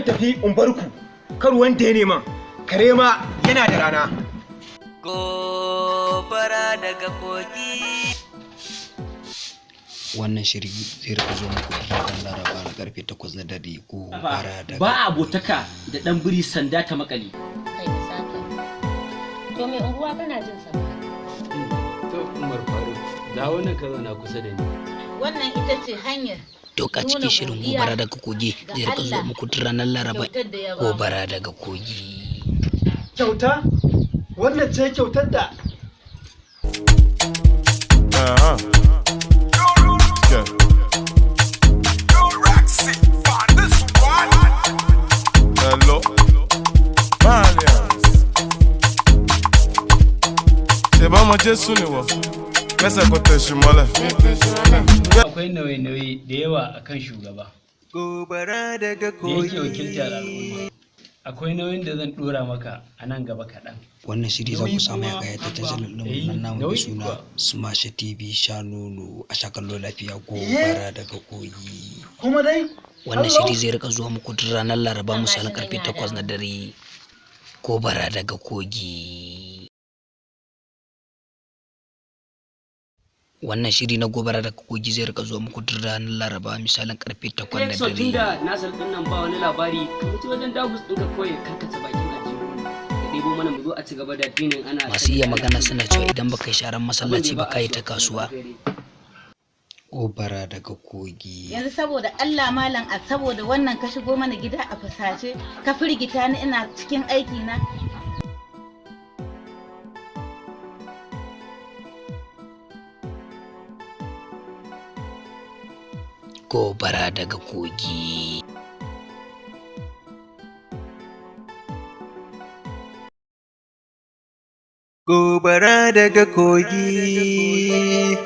Zan tafi in bar ku, kar wanda ya neman kare ma yana da rana. Gobara daga kogi. Wannan shiri zai rika zo muku duk ranar Laraba na karfe 8 na dare, Gobara daga Ba abotaka da ɗan biri sanda ta makale. Kai da safe. To, mai unguwa, kana jin sa ba? To, Umar Faruk, dawo nan ka zauna kusa da ni. Wannan ita ce hanyar Duk a cikin nuna shirin godiya Gobara daga Kogi ga zai rika zuwa Allah muku duk ranar Laraba. kyautar da ya ba mu. Gobara daga Kogi. Kyauta? Wannan ce kyautar da Yeah. Hello. Malians. Ṣé bá ọmọ Jésù ni wọ? Kẹsẹ̀ kò tẹ̀sù mọ́lẹ̀. Akwai nauye-nauye da yawa akan shugaba Gobara daga da yake kogi. wakiltar al'umma. Akwai nauyin da zan ɗora maka a nan gaba kaɗan. Wannan shiri za ku Nauyi samu ya kuma kayyata abba. channel ɗin Eh, nan namu mai nauyi suna kuwa. Smash TV Sha Nono. A sha kallo lafiya, Gobara daga Kogi. Kuma dai Wannan Hello? shiri zai rika zuwa muku duk ranar Laraba Amma misalin shi karfe nan ya 8 na dawo. dare, Gobara daga Kogi. Wannan shiri na Gobara daga Kogi zai rika zuwa muku duk ranar Laraba misalin karfe 8 na Kai so dare. tunda Nasir ɗin nan ba wani labari, ka mutu wajen dagus ɗinka kawai, karkata bakin aljihu ka ɗebo mana mu zo a ci gaba da dinin ana Masu iya magana suna cewa idan baka yi sharan masallaci ba, ka yi ta kasuwa. Gobara daga Kogi. Yanzu saboda Allah, malam, a saboda wannan ka shigo mana gida a fusace, ka firgita ni ina cikin aiki na. Gobara daga Kogi. Gobara daga kogi.